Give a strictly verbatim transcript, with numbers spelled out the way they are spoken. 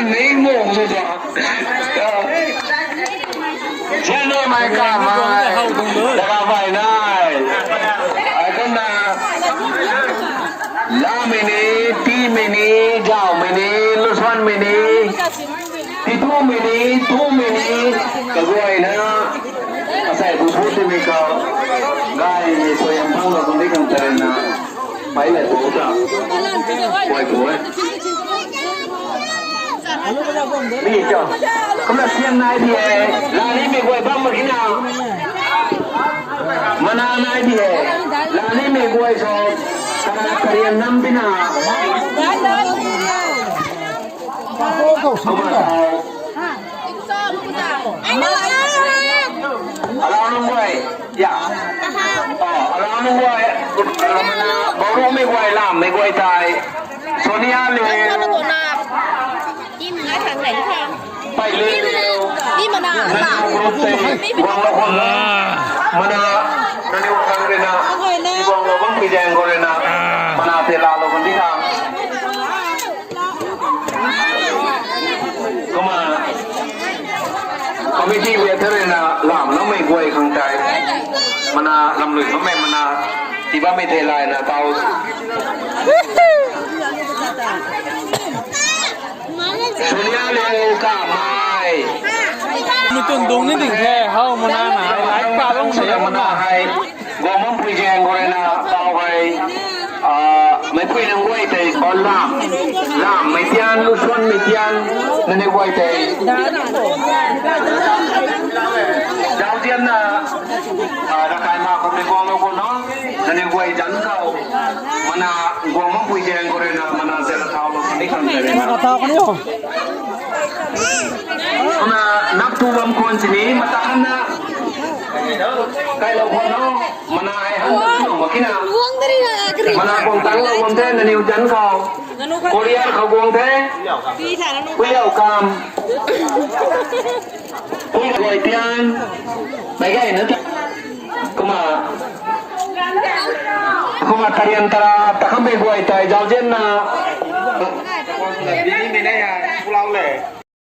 Ni mung sw ta. Zeno mai ka mai. Daga bai nai. Ai kumna. Lamei ni, timei ni, jaumei ni, lusanmei ni, titumei ni, tumei ni, kaguayna, asei bu bu timei ka, gay ni soyam phang lo kundi kang tarena, pai le bu ta, koi bu e. Mi cho, kumna siang nai di e, lani mi guay bam ma kina. Mana nai di e, lani mi guay so, kana karian nam pina. Kumna tau. Alau nung guay, ya. Oh, alau nung guay, mana, boru mi guay, lam mi guay tai. Sonia le. Pai le le. Naniu group tei guang lou khwan na. Mana, naniu khang rui na. Guang lou bam pui zaeng khou rui na. Mana tei laalou khwan di tha. Kumna, committee le tha rui na lam loumei guay khang tei. Mana, lam lui bammei mana, tii bammei thei lai na tau. Sunia le ka mai. Mi tun dung ni ding the, how mana na, ai pa long Sunia mana hai. Guang bam pui zaeng khou rui na tau hai. Ah, mei pui nang guay tei, oh, lam. Lam mei tian, lusuan mei tian, nani guay tei. Zauzian na, ah, rakai ma khou mei guang lou khwan na, nani guay dan khou. Mana guang bam pui zaeng khou rui na, mana zela thau lou khwan ni khang tei. Ka thau khwan ni o. Kumna nap tu bam khwan sini, mata khan na. Kai lou khwan na, mana ai han tu mak kina. Mana guang tang lou bam the, naniu dan khou. Korea khou guang the. Pui liau kam. Pui guay tian. Mei gay na ta. Kumna. Kumna tarian tara, ta kham mei guay tei, zauzian na. Bini mei na ya, pulau le.